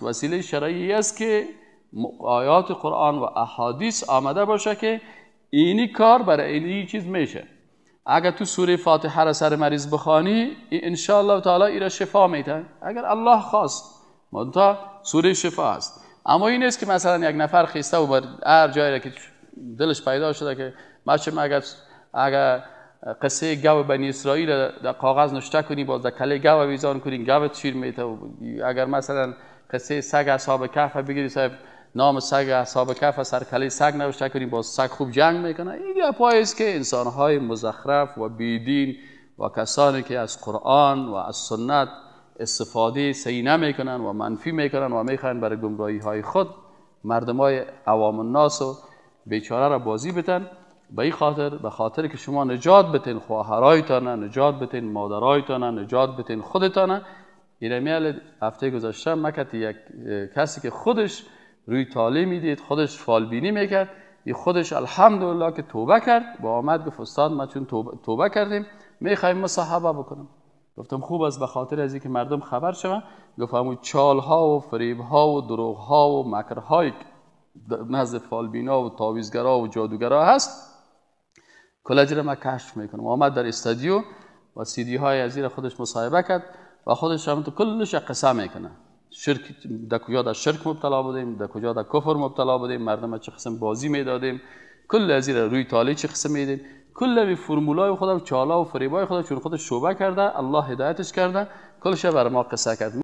وسیله شرعی است که آیات قرآن و احادیث آمده باشه که اینی کار برای اینی چیز میشه. اگر تو سوره فاتحه را سر مریض بخوانی ان شاء الله تعالی ایرا شفا میده اگر الله خواست، منتها سوره شفا است. اما این نیست که مثلا یک نفر خیسته و بر هر جایی را که دلش پیدا شده که ما اگر قصه گاو بنی اسرائیل در کاغذ نشته کنی باز در کله گاو ویزان کنی گاو شیر میته. اگر مثلا قصه سگ اصحاب کهف بگیری صاحب نام سگ اصحاب کهف سر کله سگ نوشته کنی باز سگ خوب جنگ میکنه. این گپایی است که انسانهای مزخرف و بیدین و کسانی که از قرآن و از سنت استفاده صحیح نمیکنن و منفی میکنن و میخوان برای گمراهی های خود مردمای عوام الناس و بیچاره را بازی بتن. به این خاطر، به خاطر که شما نجات بتین خواهرایتان، نجات بتین مادرایتان، نجات بتین خودتان. ایرمیال هفته گذشته مکت یک کسی که خودش روی طالع میدید، خودش فالبینی میکرد، خودش الحمدلله که توبه کرد با آمد گفت استاد ما چون توبه کردیم میخوایم مصاحبه بکنم. گفتم خوب است، به خاطر از اینکه مردم خبر شوند. گفت همون چال ها و فریب ها و دروغ ها و مکرهای نزد فالبینا و تعویذگرا و جادوگرا هست کلجی را من کشف میکنم. آمد در استادیو و سیدی های از خودش مصاحبه کرد و خودش هم تو کلش قصه میکنه. شرک در کجا در شرک مبتلا بودیم، در کجا در کفر مبتلا بودیم، مردم چه قسم بازی میدادیم، کل از روی طالع چه قسم میدیم، کل به فرمولای خودم چالا و فریبای خودم چون خودش شوبه کرده الله هدایتش کرده کلش بر ما قصه کرد.